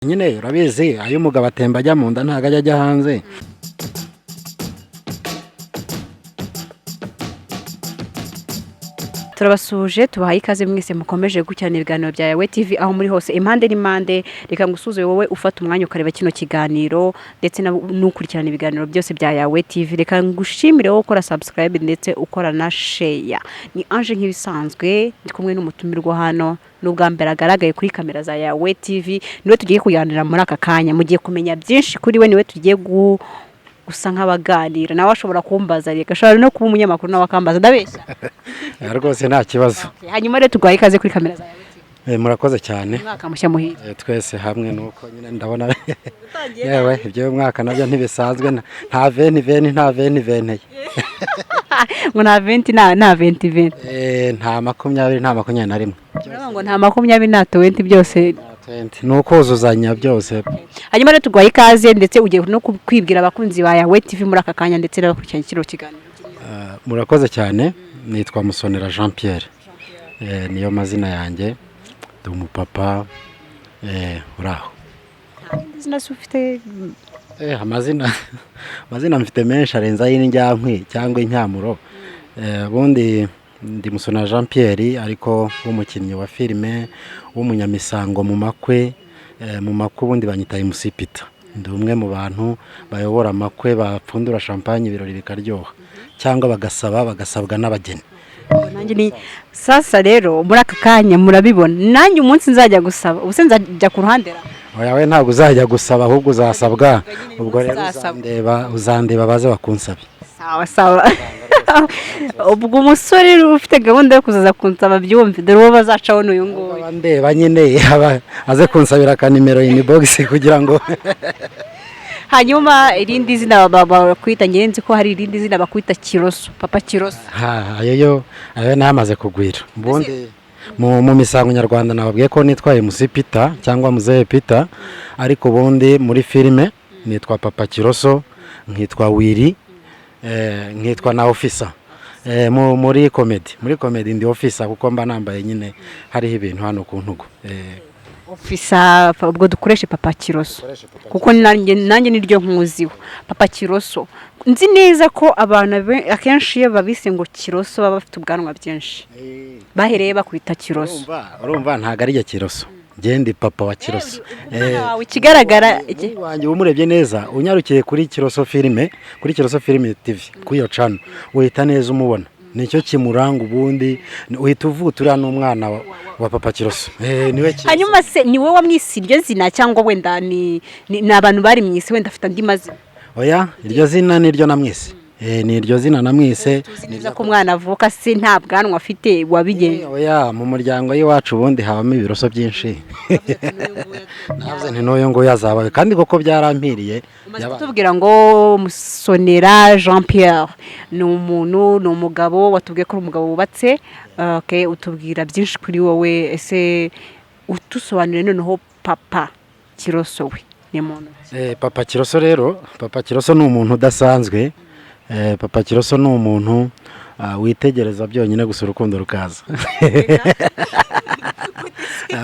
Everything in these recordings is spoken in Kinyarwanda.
Nyine urabizi, ayo umugabo atemba ajya mu nda ntabwo ajya ajya hanze. Turabasuhuje, tubahaye ikaze mwese mukomeje gukurikirana ibiganiro bya Yawe TV aho muri hose, impande n'impande. Reka ngusuhuze wowe ufata umwanya ukareba kino kiganiro ndetse n'ukurikirana ibiganiro byose bya Yawe TV. Reka ngushimire wowe ukora subscribe ndetse ukora na share. Ni Ange nk'ibisanzwe, ndi kumwe n'umutumirwa hano, n'ubwa mbere agaragaye kuri kamera za Yawe TV. Niwe tugiye kuganira muri aka kanya, mugiye kumenya byinshi kuri we, niwe tugiye gusa nk'abaganira nawe. Ashobora kumbaza, reka ashobora no kuba umunyamakuru nawe akambaza, ndabeshya? Rwose nta kibazo. Hanyuma rero tuguhaye ikaze kuri kamera za Yawe TV. Murakoze cyane. Umwaka mushya muhire. Twese hamwe. Nuko nyine ndabona yewe ibyo mwaka nabyo ntibisanzwe, nta veni veni, nta veni venteye. Ngo nta 20, nta 20 20? Nta 20, nta 21. Uravuga ngo nta 20, nta 20 byose. Nta 20, ni ukuzuzanya byose. Hanyuma rero tuguhaye ikaze, ndetse ugiye no kwibwira abakunzi ba Yawe TV muri aka kanya ndetse n'abakurikiranye kino kiganiro. Murakoze cyane. Nitwa Musonera Jean Pierre, niyo mazina yanjye. Ndi umupapa, uraho. Izina se ufite? Amazina mfite menshi arenze ay'indyankwi cyangwa incyamuro. Ubundi ndi Musonera Jean Pierre, ariko w'umukinnyi wa filime, w'umunyamisango mu makwe. Mu makwe ubundi banyita MC Peter. Ndi umwe mu bantu bayobora amakwe, bapfundura champagne, ibirori bikaryoha, cyangwa bagasaba, bagasabwa n'abageni. Nanjye ni sasa rero muri aka kanya murabibona, nanjye umunsi nzajya gusaba, ubu se nzajya ku ruhande ra? Oya we, ntabwo uzajya gusaba, ahubwo uzasabwa. Ubwo rero Uzasabwa. uzandeba baze bakunsabe. Sawa sawa, ubwo umusore ufite gahunda yo kuzaza kunsaba byumve, dore uwo bazacaho n'uyu nguyu. Aba ndeba nyine aba aze kunsabira akanimero inbox kugira ngo Hanyuma irindi zina bakwita, ngewe nzi ko hari irindi zina bakwita Kiroso, Papa Kiroso. Ha, ayo yo, ayo nayamaze kugwira. Ubundi mu misango nyarwanda nababwiye ko nitwa MC Peter cyangwa Muzehe Peter, ariko ubundi muri filime nitwa Papa Kiroso, nkitwa Willy, nkitwa na Officer. Muri comedy ndi Officer, kuko mba nambaye nyine hariho ibintu hano ku ntugu. Officer, ubwo dukoreshe Papa Kiroso kuko nanjye niryo nkuziho, Papa Kiroso. Nzi neza ko abantu akenshi iyo babise ngo Kiroso baba bafite ubwanwa bwinshi, bahereye bakwita Kiroso. Urumva ntabwo ari Kiroso, ndi papa wa Kiroso. Umwana wawe ikigaragara Umuhungu wanjye umurebye neza, unyarukiye kuri Kiroso filime, kuri Kiroso filime TV, kuri iyo channel, uhita neza umubona, nicyo kimuranga. Ubundi uhita uvuga uriya ni umwana wa Papa Kiroso. Niwe Kiroso. Hanyuma se ni wowe wamwise iryo zina, cyangwa wenda ni abantu bari mu isi, wenda afite andi mazina? Oya, iryo zina niryo namwise. Ni iryo zina namwise. Tuzi neza ko umwana avuka se nta bwanwa afite, wabigenje? Oya, mu muryango w'iwacu ubundi habamo ibiroso byinshi. Navuze nti n'uyu nguyu azabawe, kandi koko byarampiriye. Umaze kutubwira ngo Musonera Jean Pierre ni umuntu, ni umugabo, watubwiye ko uri umugabo wubatse. Okay, utubwira byinshi kuri wowe. Ese utusobanurire noneho Papa Kiroso we ni muntu ki? Papa Kiroso rero, Papa Kiroso ni umuntu udasanzwe. Papa Kiroso ni umuntu witegereza byonyine gusa urukundo rukaza.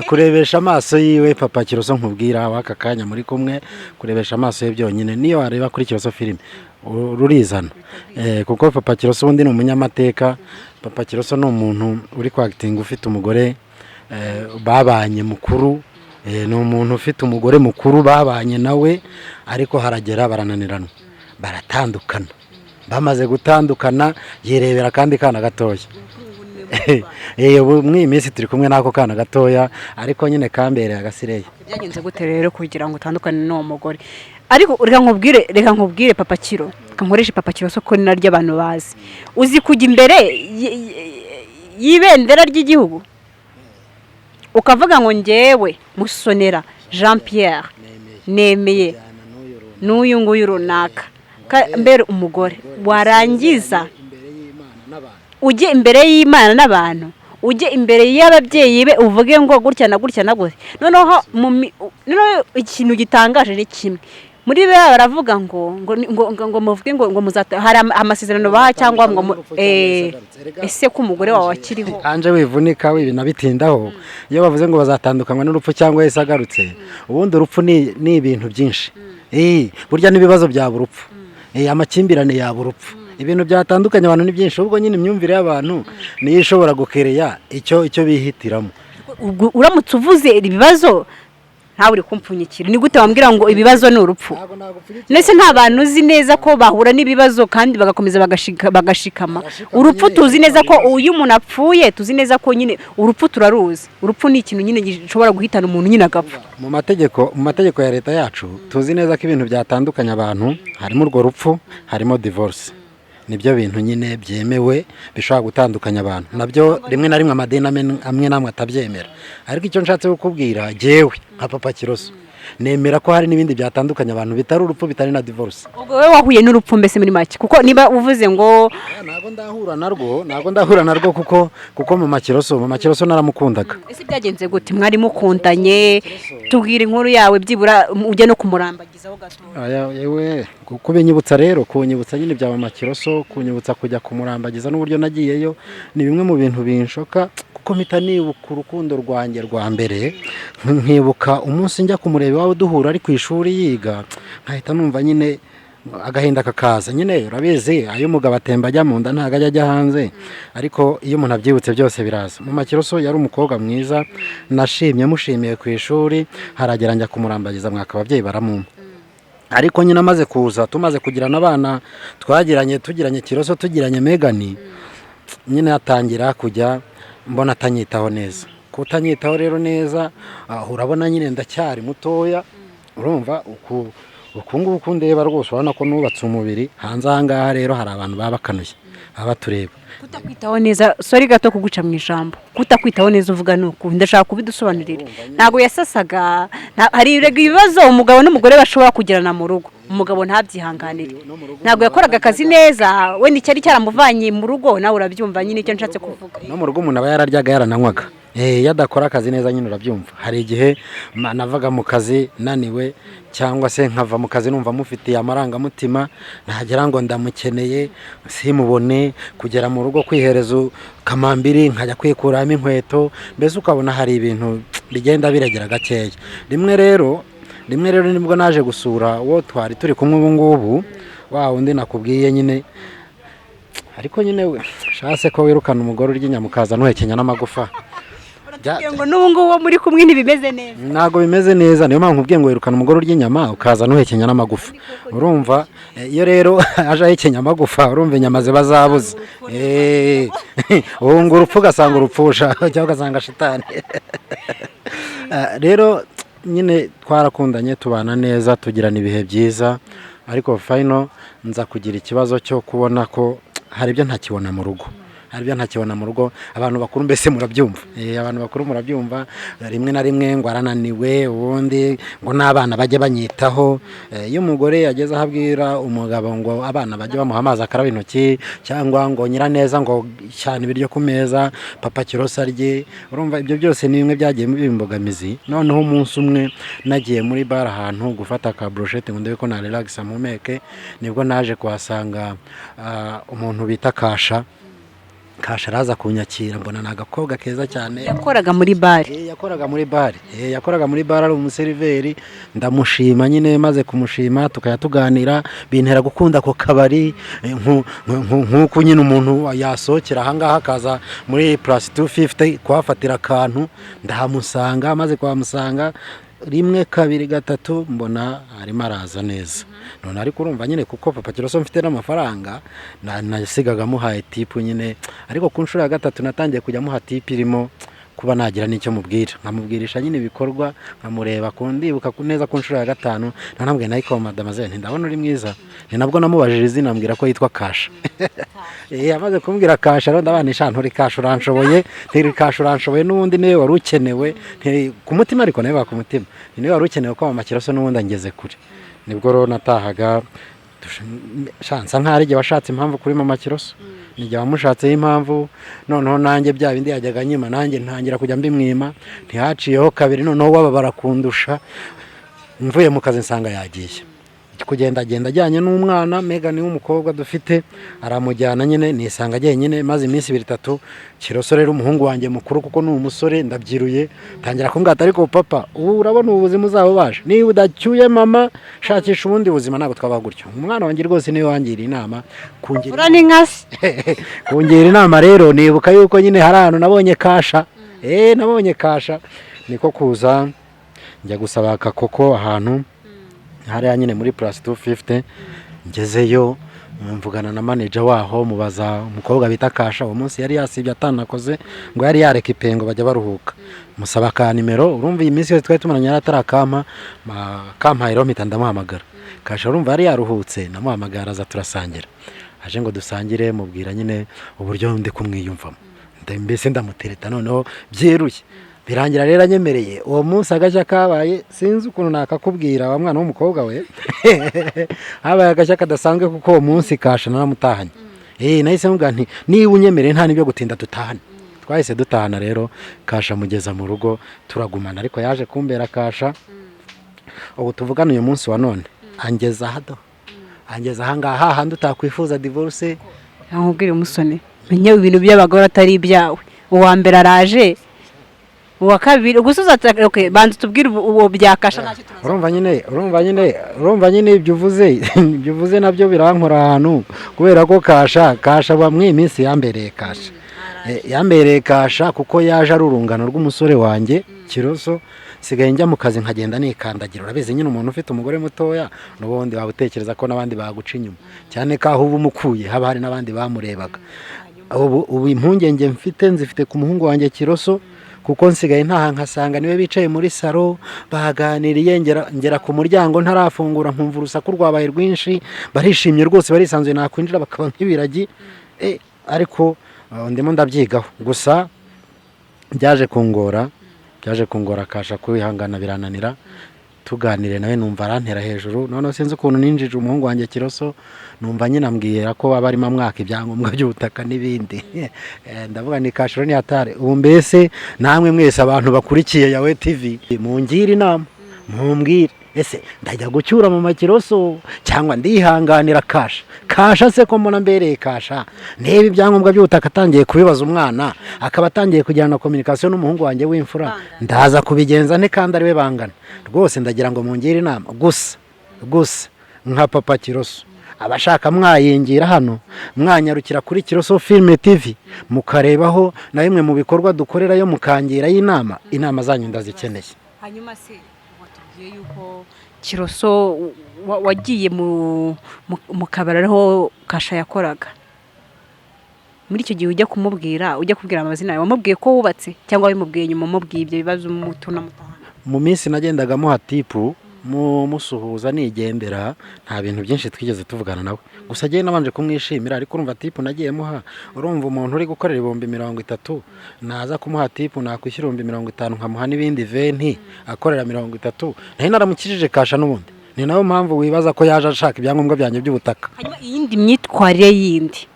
Kurebesha amaso yiwe, Papa Kiroso nkubwira w'aka kanya muri kumwe, kurebesha amaso ye byonyine, niyo wareba kuri Kiroso filime rurizana. Kuko Papa Kiroso ubundi ni umunyamateka. Papa Kiroso ni umuntu uri kwakitinga ufite umugore babanye mukuru. Ni umuntu ufite umugore mukuru babanye nawe, ariko haragera barananirana, baratandukana. Bamaze gutandukana yirebera akandi kana gatoya. Ubu muri iyi minsi turi kumwe n'ako kana gatoya, ariko nyine kambereye agasireyi. Byagenze gute rero kugira ngo utandukane n'uwo mugore? Ariko reka nkubwire Papa Kiro, reka nkoreshe Papa Kiro ko ni naryo abantu bazi. Uzi kujya imbere y'ibendera ry'igihugu ukavuga ngo ngewe Musonera Jean Pierre nemeye n'uyu nguyu runaka mbere umugore, warangiza ujye imbere y'Imana n'abantu, ujye imbere y'ababyeyi be, uvuge ngo gutya na gutya na gutya. Noneho ikintu gitangaje ni kimwe. Muri Bibiliya baravuga ngo muvuge ngo muzata, hari amasezerano baha cyangwa ngo ese ko umugore wawe akiriho? Anje, wivunika wibinabitindaho. Iyo bavuze ngo bazatandukanywa n'urupfu cyangwa Yesu agarutse, ubundi urupfu ni ibintu byinshi. Burya n'ibibazo byaba urupfu, amakimbirane yaba urupfu, ibintu byatandukanye abantu ni byinshi. Ubwo nyine imyumvire y'abantu niyo ishobora gukereya icyo bihitiramo. Ubwo uramutse uvuze ibibazo, ntawe uri kumpfunyikira. Ni gute wambwira ngo ibibazo ni urupfu? Ndetse nta bantu uzi neza ko bahura n'ibibazo kandi bagakomeza bagashikama? Barashikama. Urupfu Nyine, tuzi neza ko ibibazo. iyo umuntu apfuye, tuzi neza ko nyine urupfu turaruzi. Urupfu ni ikintu nyine gishobora guhitana umuntu, nyine agapfa. Mu mategeko ya leta yacu, tuzi neza ko ibintu byatandukanya abantu harimo urwo rupfu, harimo divorce. Nibyo bintu nyine byemewe bishobora gutandukanya abantu. Nabyo rimwe na rimwe amadini amwe n'amwe atabyemera. Ariko icyo nshatse kukubwira, jyewe nka Papa Kiroso nemera ko hari n'ibindi byatandukanya abantu bitari urupfu, bitari na divorce. Ubwo wowe wahuye n'urupfu mbese muri make, kuko niba uvuze ngo Ntabwo ndahura narwo kuko mu Makiroso naramukundaga. Ese byagenze gute? Mwari mukundanye? Tubwira inkuru yawe, byibura ujye no kumurambagizaho gatoya. Aya, yewe, kubinyibutsa rero, kunyibutsa nyine bya Mama Kiroso, kunyibutsa kujya kumurambagiza n'uburyo nagiyeyo, ni bimwe mu bintu binshoka, kuko mpita nibuka urukundo rwanjye rwa mbere, nkibuka umunsi njya kumureba iwabo duhura ari ku ishuri yiga, nkahita numva nyine agahinda kakaza. Nyine urabizi, ayo umugabo atemba ajya mu nda, ntabwo ajya ajya hanze. Ariko iyo umuntu abyibutse byose biraza. Mu Makiroso yari umukobwa mwiza, nashimye mushimiye ku ishuri, haragera njya kumurambagiza, mwaka ababyeyi baramumpa. Ariko nyine amaze kuza, tumaze kugirana abana twagiranye, tugiranye Kiroso, tugiranye Megani, nyine atangira kujya mbona atanyitaho neza. Kutanyitaho rero neza, urabona nyine ndacyari mutoya. Urumva uku nguku ndeba rwose, urabona ko nubatse umubiri. Hanze aha ngaha rero hari abantu baba bakanuye, baba batureba. Kutakwitaho neza, sorry gato kuguca mu ijambo, kutakwitaho neza uvuga ni uku, ndashaka kubidusobanurira. Ntabwo yasasaga, hari rega ibibazo umugabo n'umugore bashobora kugirana mu rugo, umugabo ntabyihanganire. Ntabwo yakoraga akazi neza, wenda icyari cyaramuvanye mu rugo, nawe urabyumva nyine icyo nshatse kuvuga. No mu rugo umuntu aba yararyaga, yarananywaga. Iyo adakora akazi neza nyine urabyumva. Hari igihe navaga mu kazi naniwe, cyangwa se nkava mu kazi numva mufitiye amarangamutima, nagera ngo ndamukeneye simubone, kugera mu rugo kwihereza kamambiri, nkajya kwikuramo inkweto. Mbese ukabona hari ibintu bigenda biregera gakeya. Rimwe rero nibwo naje gusura uwo twari turi kumwe ubu ngubu, wa wundi nakubwiye nyine. Ariko nyine we shase ko wirukana umugore urya inyama ukaza ntuhekenya n'amagufa. Uratubwiye ngo n'ubu ngubu uwo muri kumwe ntibimeze neza? Ntabwo bimeze neza. Niyo mpamvu nkubwiye ngo wirukana umugore urya inyama ukaza ntuhekenya n'amagufa. Urumva, iyo rero aje ahekenya amagufa, urumva inyama ziba zabuze. Ubu ngo urupfu, ugasanga urupfusha cyangwa ugasanga shitani. Rero nyine twarakundanye, tubana neza, tugirana ibihe byiza. Ariko final nza kugira ikibazo cyo kubona ko hari ibyo ntakibona mu rugo, hari ibyo ntakibona mu rugo. Abantu bakuru mbese murabyumva. Abantu bakuru murabyumva. Rimwe na rimwe ngo arananiwe, ubundi ngo n'abana bajye banyitaho. Iyo umugore yageze aho abwira umugabo ngo abana bajye bamuha amazi akaraba intoki, cyangwa ngo nyiraneza ngo cyane ibiryo ku meza Papa Kiroso arye, urumva ibyo byose ni bimwe byagiye biba imbogamizi. Noneho umunsi umwe nagiye muri bar ahantu gufata ka brochette ngo ndebe ko na relax mpumeke, nibwo naje kuhasanga umuntu bita Kasha. Kasha araza kunyakira, mbona ni agakobwa keza cyane. Yakoraga muri bare? Yakoraga muri bare. Yakoraga muri bare ari umuseriveri. Ndamushima nyine, maze kumushima tukajya tuganira, bintera gukunda ako kabari. Nk'uko nyine umuntu yasohokera ahangaha akaza muri Plus 250 kuhafatira akantu, ndahamusanga. Maze kuhamusanga rimwe, kabiri, gatatu, mbona arimo araza neza. None ariko urumva nyine, kuko Papa Kiroso mfite n'amafaranga, nasigaga amuhaye tip nyine. Ariko ku nshuro ya gatatu natangiye kujya amuha tip irimo kuba nagira n'icyo mubwira, nkamubwirisha nyine ibikorwa, nkamureba ku ndibuka neza ku nshuro ya gatanu nanambwiye nayo ko madamazelle, nti ndabona uri mwiza. Ni nabwo namubajije izina, ambwira ko yitwa Kasha. Amaze kumbwira Kasha rero, ndabana isha nturi Kasha uranshoboye, ntiri Kasha uranshoboye, n'ubundi niwe wari ukenewe. Nti ku mutima, ariko nawe ku mutima ni niwe wari ukenewe, ko Mama Kiroso n'ubundi angeze kure. Nibwo rero natahaga shansa nk'aho ari igihe washatse impamvu kuri Mama Kiroso, nijya wamushatseho impamvu. Noneho nanjye bya bindi yajyaga nyima, nanjye ntangira kujya mbimwima. Ntihaciyeho kabiri, noneho wababara kundusha, mvuye mu kazi nsanga yagiye. Kugendagenda ajyanye n'umwana Megan w'umukobwa dufite, aramujyana nyine, nisanga jyenyine. Maze iminsi ibiri itatu, Kiroso rero umuhungu wanjye mukuru, kuko ni umusore ndabyiruye, tangira kumbwira ati: "Ariko papa, ubu urabona ubu buzima uzaba ubasha? Niba udacyuye mama, shakisha ubundi buzima, ntabwo twabaho gutyo." Umwana wanjye rwose niwe wangiriye inama, kungira Ura ni nkasi. Kungira inama rero, nibuka yuko nyine hari ahantu nabonye Kasha, nabonye Kasha, niko kuza njya gusaba akakoko ahantu hariya nyine muri Plus 250. Ngezeyo mvugana na manager waho, mubaza umukobwa bita Kasha. Uwo munsi yari yasibye, atanakoze, ngo yari yareka ipengo bajya baruhuka. Musaba ka nimero. Urumva iyi minsi yose twari tumaranye yari atarakampa. Kampaye rero, mpita ndamuhamagara. Kasha urumva yari yaruhutse, namuhamagara aza turasangira. Aje ngo dusangire, mubwira nyine uburyo ndi kumwiyumvamo. Mbese ndamutereta noneho byeruye, birangira rero anyemereye. Uwo munsi agashya kabaye, sinzi ukuntu nakakubwira wa mwana w'umukobwa we. Habaye agashya kadasanzwe, kuko uwo munsi Kasha naramutahanye. Nahise mubwira nti: "Niba unyemereye, nta n'ibyo gutinda, dutahane." Twahise dutahana rero, Kasha mugeza mu rugo, turagumana. Ariko yaje kumbera Kasha. Ubu tuvugana uyu munsi wa none angeza hado, angeza ahangaha hahandi utakwifuza divorce. Nkubwire umusone, menye ibintu by'abagore atari ibyawe. Uwa mbere araje, uwa kabiri gusa okay, banza tubwire uwo byakasha, ntacyo turaza. Urumva nyine ibyo uvuze nabyo birankora ahantu, kubera ko Kasha bamwe iminsi yambereye Kasha. Yambereye Kasha kuko yaje ari urungano rw'umusore wanjye Kiroso. Sigaye njya mu kazi nkagenda nikandagira. Urabizi nyine, umuntu ufite umugore mutoya n'ubundi waba utekereza ko n'abandi baguca inyuma, cyane ko aho uba umukuye haba hari n'abandi bamurebaga. Ubu impungenge mfite nzifite ku muhungu wanjye Kiroso, kuko nsigaye ntaha nkasanga niwe bicaye muri salo baganiriye. Ngera ku muryango ntarafungura nkumva urusaku rwabaye rwinshi, barishimye rwose, barisanzuye. Nakwinjira bakaba nk'ibiragi. Ariko ndimo ndabyigaho. Gusa byaje kungora Kasha kwihangana birananira. Tuganire nawe numva arantera hejuru. Noneho sinzi ukuntu ninjije umuhungu wanjye Kiroso, numva nyine ambwira ko aba arimo amwaka ibyangombwa by'ubutaka n'ibindi. Ndavuga ni Kashuro ni hatari. Ubu mbese namwe mwese abantu bakurikiye Yawe TV, mungire inama, mumbwire: ese ndajya gucyura mama Kiroso cyangwa ndihanganira Kasha? Kasha se ko mbona mbereye Kasha, niba ibyangombwa by'ubutaka atangiye kubibaza umwana, akaba atangiye kugirana communication n'umuhungu wanjye w'imfura, ndaza kubigenza nte kandi ariwe bangana? Rwose ndagira ngo mungire inama. Gusa nka papa Kiroso, abashaka mwayingira hano, mwanyarukira kuri Kiroso Filime TV, mukarebaho na bimwe mu bikorwa dukorerayo, mukangira y'inama. Inama zanyu ndazikeneye. Hanyuma se watubwiye yuko Kiroso wagiye mu kabari ariho Kasha yakoraga. Muri icyo gihe ujya kumubwira, ujya kubwira amazina yawe, wamubwiye ko wubatse cyangwa wabimubwiye nyuma, umubwiye ibyo bibazo mutunamutahana? Mu minsi nagendaga muha tip, musuhuza nigendera, nta bintu byinshi twigeze tuvugana nawe. Gusa agiye nabanje kumwishimira, ariko urumva tip nagiye muha, urumva umuntu uri gukorera 30,000, naza kumuha tip nakwishyura 50,000, nkamuha n'ibindi 20, akorera 30, nari naramukijije Kasha n'ubundi. Ni nayo mpamvu wibaza ko yaje ashaka ibyangombwa byanjye by'ubutaka. Hanyuma iyindi myitwarire yindi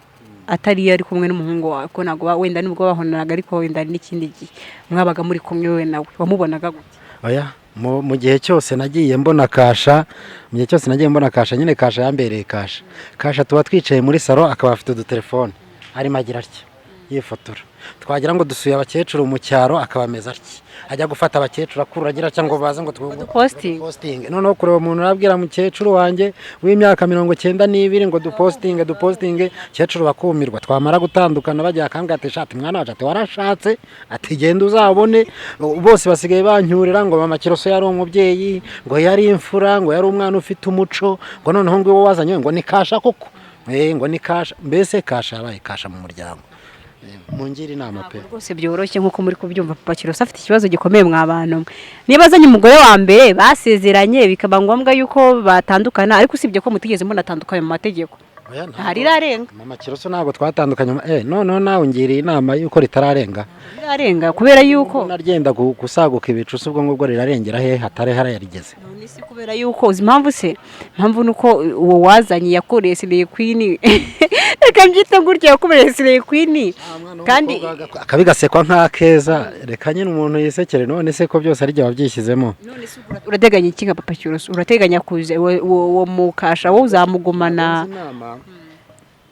atari iyo ari kumwe n'umuhungu wawe, ko ntabwo wenda nubwo bahonanaga, ariko wenda hari n'ikindi gihe mwabaga muri kumwe we nawe, wamubonaga gute? Oya, mu gihe cyose nagiye mbona Kasha, mu gihe cyose nagiye mbona Kasha nyine, Kasha yambereye Kasha. Kasha tuba twicaye muri salo, akaba afite udutelefone arimo agira atya yifotora. Twagira ngo dusuye abakecuru mu cyaro, akaba ameze atya, ajya gufata abakecuru akurura agira atya ngo baze ngo Posting. Posting. Noneho kureba umuntu arabwira mukecuru wanjye w'imyaka 92 ngo dupostinge, dupostinge, kecuru bakumirwa. Twamara gutandukana bajya akambwira ati: "Shati mwana wacu," ati: "warashatse," ati: "genda uzabone." Bose basigaye bancyurira ngo mama Kiroso yari umubyeyi, ngo yari imfura, ngo yari umwana ufite umuco, ngo noneho ngo uwo wazanye ngo ni Kasha koko. Ngo ni Kasha. Mbese Kasha yabaye Kasha mu muryango. Mungire inama pe. Rwose byoroshye nk'uko muri kubyumva, papa Kiroso afite ikibazo gikomeye mwa bantu mwe. Niba azanye umugore wa mbere basezeranye, bikaba ngombwa yuko batandukana, ariko usibye ko mutigeze munatandukanye mu mategeko. Oya, ntabwo. Ntarirarenga. Mama Kiroso ntabwo twatandukanye. Noneho nawe ungiriye inama yuko ritararenga. Rirarenga kubera yuko Naryenda gusaguka ibicu se, ubwo ngubwo rirarengera he hatari harayarigeze? None se kubera yuko uzi impamvu se? Impamvu ni uko uwo wazanye yakoreye Slay Queen. Reka mbyite gutya, yakubereye slay queen kandi. Akabigasekwa nk'akeza. Reka nyine umuntu yisekere. None se ko byose ari jye wabyishyizemo? None se urateganya iki nka Papa Kiroso? Urateganya kuza uwo mukasha, wowe uzamugumana?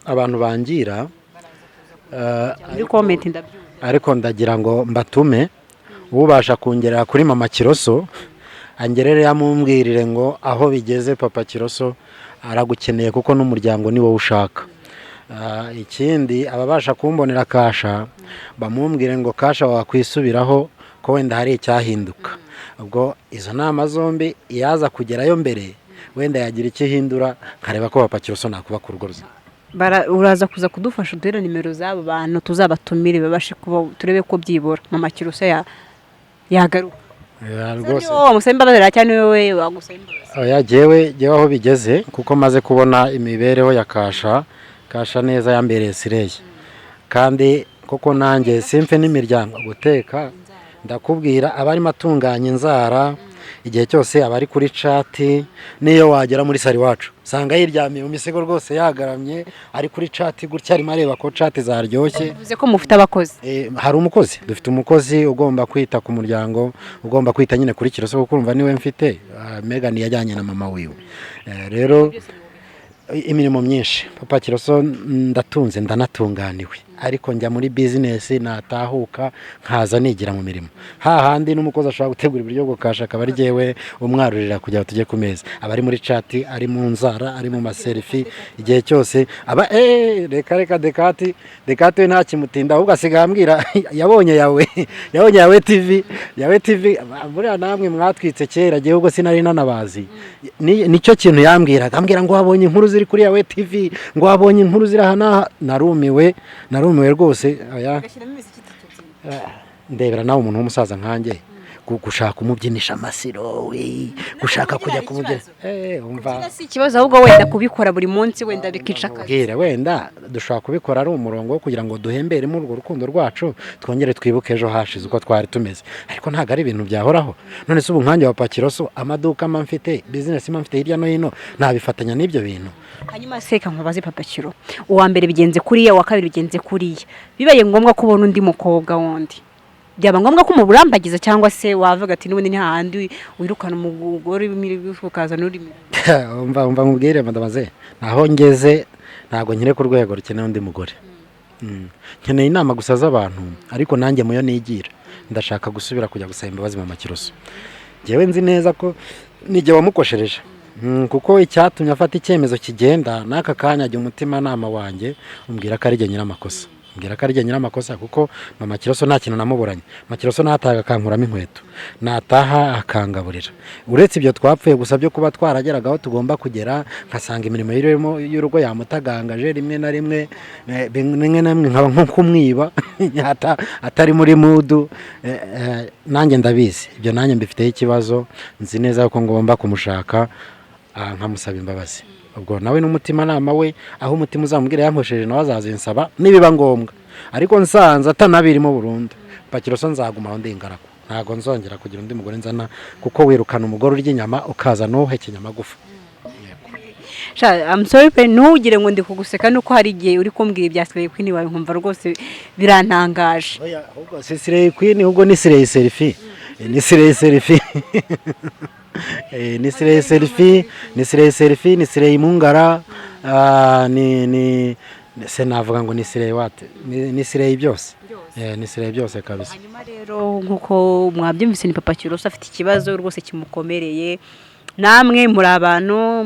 Abantu bangira Muri comment ndabyumva. Ariko ndagira ngo mbatume, ubasha kungerera kuri Mama Kiroso angerere, yamumbwirire ngo aho bigeze Papa Kiroso aragukeneye, kuko n'umuryango ni wowe ushaka. Ikindi, ababasha kumbonera Kasha bamumbwire ngo Kasha wakwisubiraho, ko wenda hari icyahinduka. Ubwo izo nama zombi, iyaza kugerayo mbere wenda yagira icyo ihindura, nkareba ko Papa Kiroso nakuba ku rugo ruzima. Uraza kuza kudufasha uduhere nimero z'abo bantu, tuzabatumire babashe kuba, turebe ko byibura Mama Kiroso yagaruka. Rwose. Wowe wamusaba imbabazi cyangwa ni wowe wagusaba imbabazi? Oya, jyewe aho bigeze, kuko maze kubona imibereho ya Kasha, Kasha neza yambereye slay, kandi koko nanjye simfe n'imiryango. Guteka, ndakubwira, aba arimo atunganya inzara igihe cyose, aba ari kuri chat. N'iyo wagera muri salon iwacu usanga yiryamiye mu misego rwose, yagaramye, ari kuri chat gutya, arimo areba ko chat zaryoshye. Bivuze ko mufite abakozi? Hari umukozi, dufite umukozi ugomba kwita ku muryango, ugomba kwita nyine kuri Kiroso, kuko urumva niwe mfite. Megan yajyanye na mama wiwe. Rero imirimo myinshi, Papa Kiroso ndatunze, ndanatunganiwe, ariko njya muri business, natahuka nkaza nigira mu mirimo, hahandi n'umukozi ashobora gutegura ibiryo gukasha akaba ari jyewe umwarurira kugira ngo tujye ku meza. Aba ari muri chat, ari mu nzara, ari mu ma selfie igihe cyose. Aba reka reka, dekati dekati we ntakimutinda, ahubwo asigaye ambwira yabonye Yawe TV, Yawe TV buriya namwe mwatwitse kera, gihugu sinari nanabazi. Nicyo kintu yambwiraga, ambwira ngo wabonye inkuru ziri kuri Yawe TV, ngo wabonye inkuru ziri aha n'aha. Narumiwe, narumiwe rwose. Oya, ndebera nawe umuntu w'umusaza nkanjye, gushaka umubyinisha amasirowe, gushaka kujya kumubyina, umva. Si ikibazo, ahubwo wenda kubikora buri munsi wenda bikica akazi. Ubwire, wenda dushobora kubikora ari umurongo wo kugira ngo duhemberemo urwo rukundo rwacu, twongere twibuke ejo hashize uko twari tumeze, ariko ntabwo ari ibintu byahoraho. None se ubu nkanjye wa Pakiroso, amaduka mba mfite, business mba mfite hirya no hino, nabifatanya n'ibyo bintu? Hanyuma se reka nkubaze, Papa Kiro, uwa mbere bigenze kuriya, uwa kabiri bigenze kuriya, bibaye ngombwa ko ubona undi mukobwa wundi, byaba ngombwa ko umuburambagiza, cyangwa se wavuga ati n'ubundi ni hahandi wirukana umugore ukazana uri? Umva, umva nkubwire, madamaze, naho ngeze ntabwo nkiri ku rwego rukeneye undi mugore. Nkeneye inama gusa z'abantu, ariko nanjye muyo nigira ndashaka gusubira kujya gusaba imbabazi Mama Kiroso. Njyewe nzi neza ko nijye wamukoshereje, kuko icyatumye afata icyemezo kigenda n'aka kanya ajya, umutimanama wanjye umbwira ko ari jye nyir'amakosa, mbwira ko ari jye nyir'amakosa, kuko Mama Kiroso nta kintu namuburanye. Mama Kiroso nataha akankuramo inkweto, nataha akangaburira. Uretse ibyo twapfuye gusa byo kuba twarageraga aho tugomba kugera, nkasanga imirimo y'urugo yamutagangaje rimwe na rimwe, rimwe na rimwe nkaba nko kumwiba atari muri mood. Nanjye ndabizi ibyo, nanjye mbifiteho ikibazo. Nzi neza ko ngomba kumushaka, nkamusaba imbabazi. Ubwo nawe n'umutimanama we, aho umutima uzamubwira yankosheje, nawe azazinsaba nibiba ngombwa. Ariko nsanze atanabirimo burundu, Pakiroso nzaguma aho ndi ingaragu, ntabwo nzongera kugira undi mugore nzana, kuko wirukana umugore urya inyama ukaza n'uhekenya amagufa. Sha, I'm sorry pe, ntugire ngo ndi kuguseka, nuko hari igihe uri kumbwira ibya Slay Queen wawe nkumva rwose birantangaje. Oya, ahubwo si Slay Queen, ahubwo ni Slay Selfie, ni Slay Selfie, ni Slay Selfie, ni Slay Selfie, ni Slay Mungara, ni se navuga ngo ni Slay what, ni Slay byose. Ni Slay byose kabisa. Hanyuma rero, nk'uko mwabyumvise, ni Papa Kiroso afite ikibazo rwose kimukomereye. Namwe muri abantu,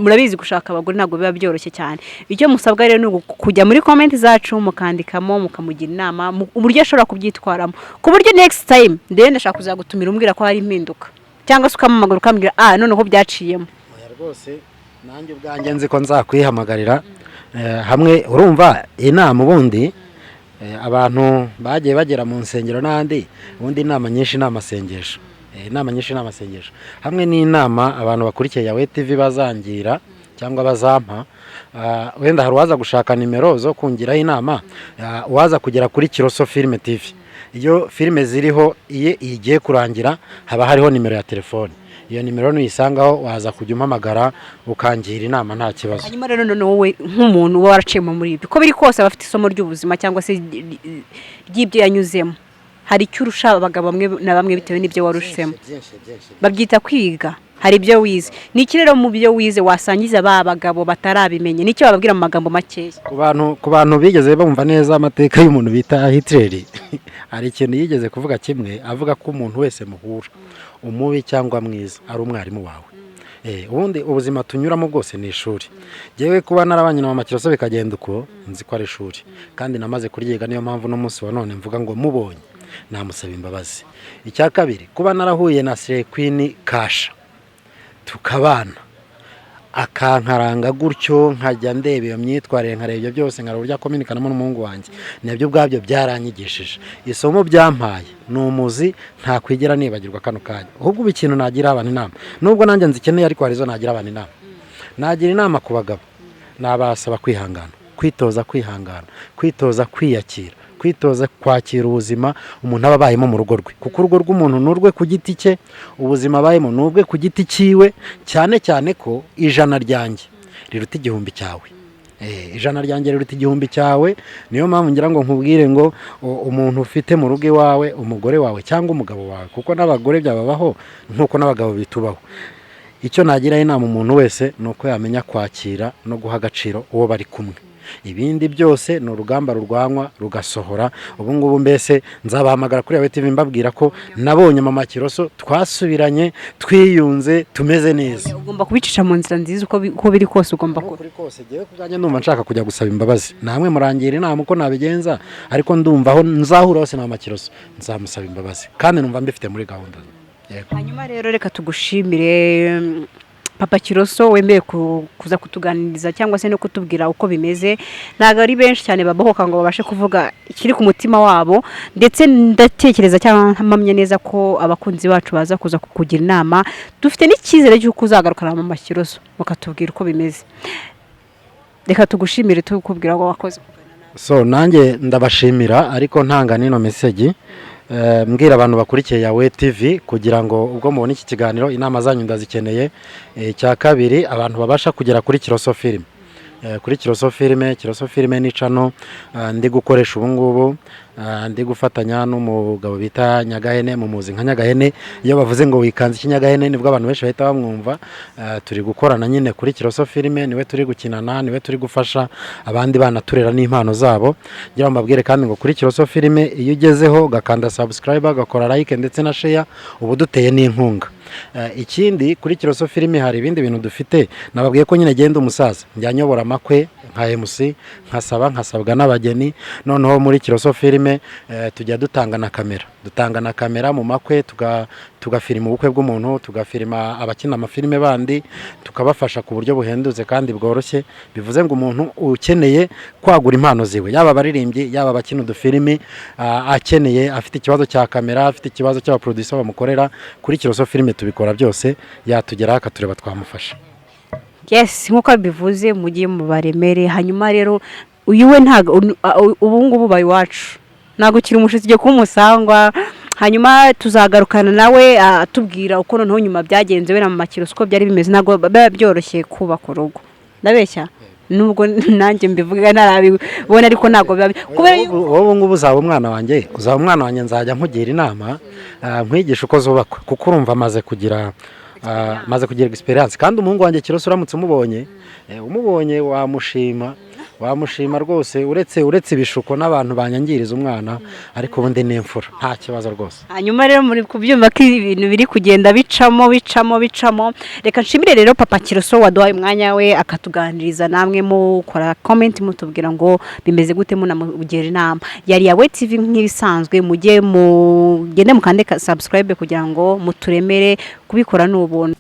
murabizi gushaka abagore ntabwo biba byoroshye cyane. Icyo musabwa rero ni kujya muri comment zacu mukandikamo, mukamugira inama uburyo ashobora kubyitwaramo, ku buryo next time ndende ndashaka kuzagutumira umbwira ko hari impinduka, cyangwa se ukampamagara ukambwira noneho byaciyemo. Oya rwose, nanjye ubwanjye nzi ko nzakwihamagarira. Hamwe urumva inama ubundi, abantu bagiye bagera mu nsengero n'ahandi, ubundi inama nyinshi ni amasengesho. Inama nyinshi ni amasengesho hamwe n'inama abantu bakurikiye Yawe TV bazangira cyangwa bazampa. Wenda hari uwaza gushaka nimero zo kungiraho inama, uwaza kugera kuri Kiroso Filime TV. Iyo filime ziriho, iyo igiye kurangira haba hariho nimero ya telefone. Iyo nimero nuyisangaho waza kujya umpamagara ukangira inama, nta kibazo. Hanyuma rero noneho wowe nk'umuntu uba waraciyemo muri ibyo, uko biri kose aba afite isomo ry'ubuzima cyangwa se ry'ibyo yanyuzemo. Hari icyo urusha abagabo bamwe na bamwe bitewe n'ibyo warushemo, babyita kwiga. Hari ibyo wize. Ni iki rero mu byo wize wasangiza ba bagabo batarabimenya? Nicyo bababwira mu magambo makeya? Ku bantu bigeze bumva neza amateka y'umuntu bita Hitler, hari ikintu yigeze kuvuga kimwe, avuga ko umuntu wese muhura, umubi cyangwa mwiza, ari umwarimu wawe. Ubundi ubuzima tunyuramo bwose ni ishuri. Yewe, kuba narabanye na mama Kiroso bikagenda uko, nzi ko ari ishuri kandi namaze kuryiga. Niyo mpamvu n'umunsi wa none mvuga ngo mubonye namusaba imbabazi. Icya kabiri, kuba narahuye na Slay Queen Kasha, tukabana, akankaranga gutyo, nkajya ndeba iyo myitwarire, nkareba ibyo byose, nkareba uburyo akominikanamo n'umuhungu wanjye, nabyo ubwabyo byaranyigishije. Isomo byampaye ni umuzi ntakwigera nibagirwa kano kanya. Ahubwo ubu ikintu nagira abantu inama, nubwo nanjye nzikeneye, ariko hari izo nagira abantu inama. Nagira inama ku bagabo, nabasaba kwihangana, kwitoza kwihangana, kwitoza kwiyakira, kwitoza kwakira ubuzima umuntu aba abayemo mu rugo rwe, kuko urugo rw'umuntu ni urwe ku giti cye, ubuzima abayemo ni ubwe ku giti cyiwe, cyane cyane ko ijana ryanjye riruta igihumbi cyawe. Ijana ryanjye riruta igihumbi cyawe. Niyo mpamvu ngira ngo nkubwire ngo umuntu ufite mu rugo iwawe, umugore wawe cyangwa umugabo wawe, kuko n'abagore byababaho nk'uko n'abagabo bitubaho, icyo nagiraho inama umuntu wese ni uko yamenya kwakira no guha agaciro uwo bari kumwe. Ibindi byose ni urugamba rurwanywa rugasohora. Ubu ngubu mbese nzabahamagara kuri Yawe TV mbabwira ko nabonye mama Kiroso, twasubiranye, twiyunze, tumeze neza. Ugomba kubicisha mu nzira nziza, uko biri kose ugomba Uko kuri kose, ngewe ku bwanjye ndumva nshaka kujya gusaba imbabazi. Namwe murangira inama uko nabigenza, ariko ndumva aho nzahura hose na mama Kiroso nzamusaba imbabazi, kandi numva mbifite muri gahunda. Yego. Hanyuma rero reka tugushimire, Papa Kiroso, wemeye kuza kutuganiriza cyangwa se no kutubwira uko bimeze. Ntabwo ari benshi cyane babohoka ngo babashe kuvuga ikiri ku mutima wabo, ndetse ndatekereza cyangwa mpamya neza ko abakunzi bacu baza kuza kukugira inama. Dufite n'icyizere cy'uko uzagarukana mama Kiroso mukatubwira uko bimeze. Reka tugushimire, tukubwira ngo wakoze. So nanjye ndabashimira, ariko ntanga n'ino message, mbwira abantu bakurikiye Yawe TV kugira ngo ubwo mubona iki kiganiro, inama zanyu ndazikeneye. Icya kabiri, abantu babasha kugera kuri Kiroso Filime, kuri Kiroso Filime. Kiroso Filime ni channel ndi gukoresha ubu ngubu, ndi gufatanya n'umugabo bita Nyagahene, mumuzi nka Nyagahene. Iyo bavuze ngo wikanze iki Nyagahene, nibwo abantu benshi bahita bamwumva. Turi gukorana nyine kuri Kiroso Filime, niwe turi gukinana, niwe turi gufasha abandi bana turera n'impano zabo. Ngira ngo mbabwire kandi ngo kuri Kiroso Filime, iyo ugezeho ugakanda subscribe, ugakora like ndetse na share, uba uduteye n'inkunga. Ikindi, kuri Kiroso Filime hari ibindi bintu dufite. Nababwiye ko nyine genda umusaza njya nyobora amakwe nka MC, nkasaba, nkasabwa n'abageni. Noneho muri Kiroso Filime tujya dutanga na kamera, dutanga na kamera mu makwe, tugafilima ubukwe bw'umuntu, tugafilima abakina amafilime bandi, tukabafasha ku buryo buhendutse kandi bworoshye. Bivuze ngo umuntu ukeneye kwagura impano ziwe, yaba abaririmbyi, yaba abakina udufilimi, akeneye, afite ikibazo cya kamera, afite ikibazo cy'abaproducer bamukorera, kuri Kiroso Filime tubikora byose. Yatugeraho akatureba, twamufasha. Yes, nk'uko bivuze, mujye mu baremere. Hanyuma rero uyu we ntabwo ubu ngubu ubaye iwacu, ntabwo ukiri umushyitsi, ugiye kuba umusangwa. Hanyuma tuzagarukana nawe atubwira uko noneho nyuma byagenze we na mama Kiroso, uko byari bimeze. Ntabwo biba byoroshye kubaka urugo, ndabeshya? Nubwo nanjye mbivuga ntarabibona, ariko ntabwo biba kubera yuko Wowe ngubu uzaba umwana wanjye, uzaba umwana wanjye, nzajya nkugira inama, nkwigisha uko zubakwa, kuko urumva amaze kugira experience. Kandi umuhungu wanjye Kiroso, uramutse umubonye, umubonye wamushima, wamushima rwose. Uretse ibishuko n'abantu banyangiriza umwana, ariko ubundi ni imfura, nta kibazo rwose. Hanyuma rero muri kubyumva ko ibintu biri kugenda bicamo, bicamo, bicamo. Reka nshimire rero Papa Kiroso waduhaye umwanya we akatuganiriza. Namwe mukora comment mutubwira ngo bimeze gute, munamugira inama. Yari Yawe TV nk'ibisanzwe. Mujye mugende mukande subscribe kugira ngo muturemere. Kubikora ni ubuntu.